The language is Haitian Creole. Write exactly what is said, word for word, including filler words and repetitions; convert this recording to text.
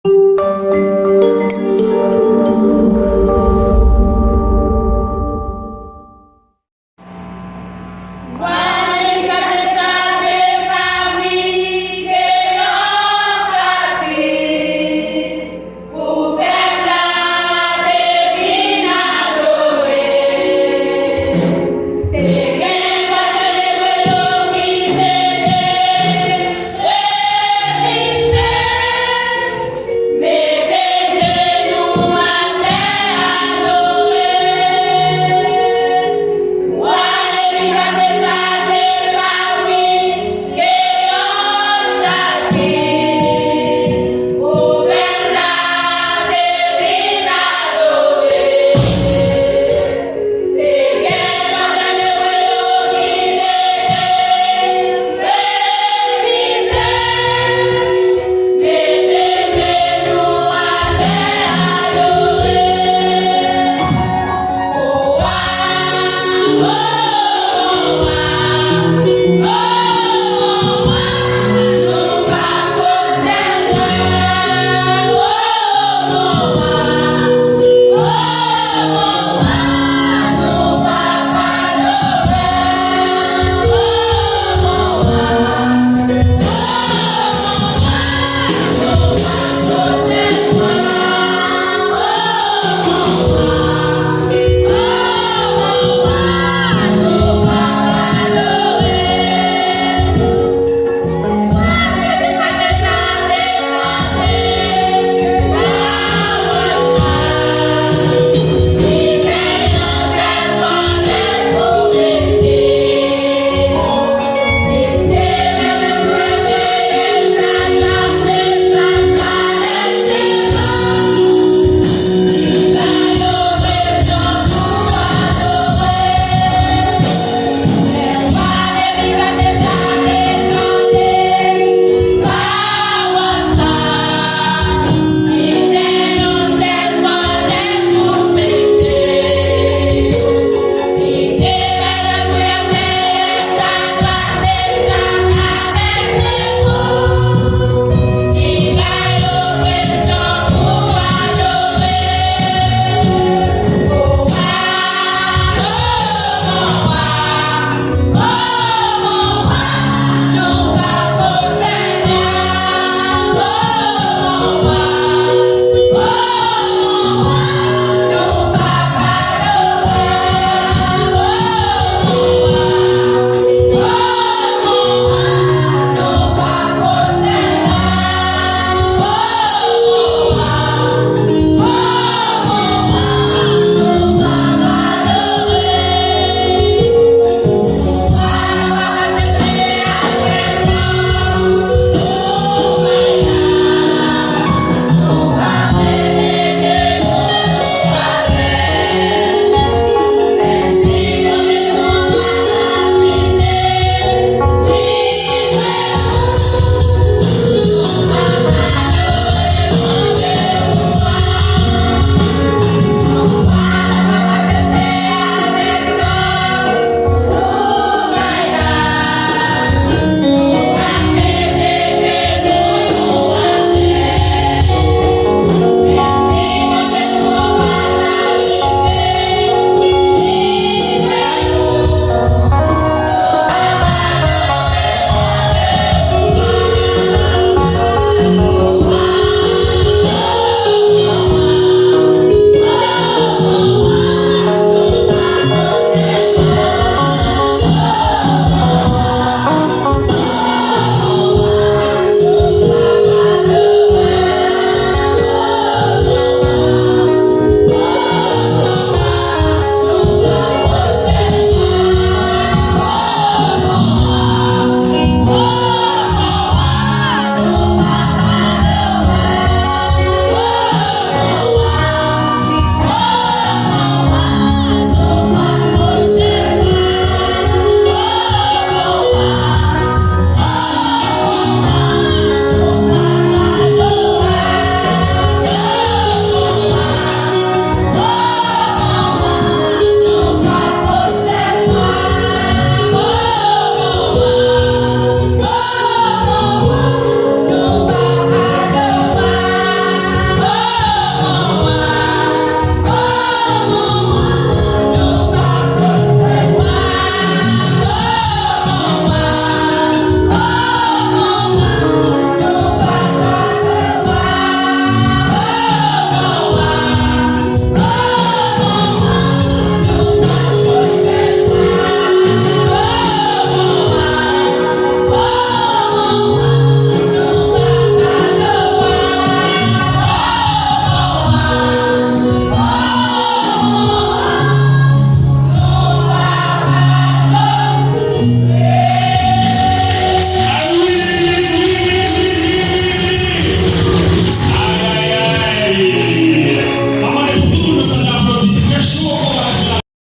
Bwa Nebikadneza te fabrike yon estati pou pèp la te vin adore. Te gen pwofèt ebre yo ki te refize mete jenou atè adore. Wa Nebikadneza te fabrike yon estati pou pèp la te vin adore. Te gen pwofèt ebre yo ki te refize mete jenou atè adore. O wa, o wa, o wa, nou pa pwostène. O wa, o wa, nou pa adore. O wa, o wa, nou pa pwostène.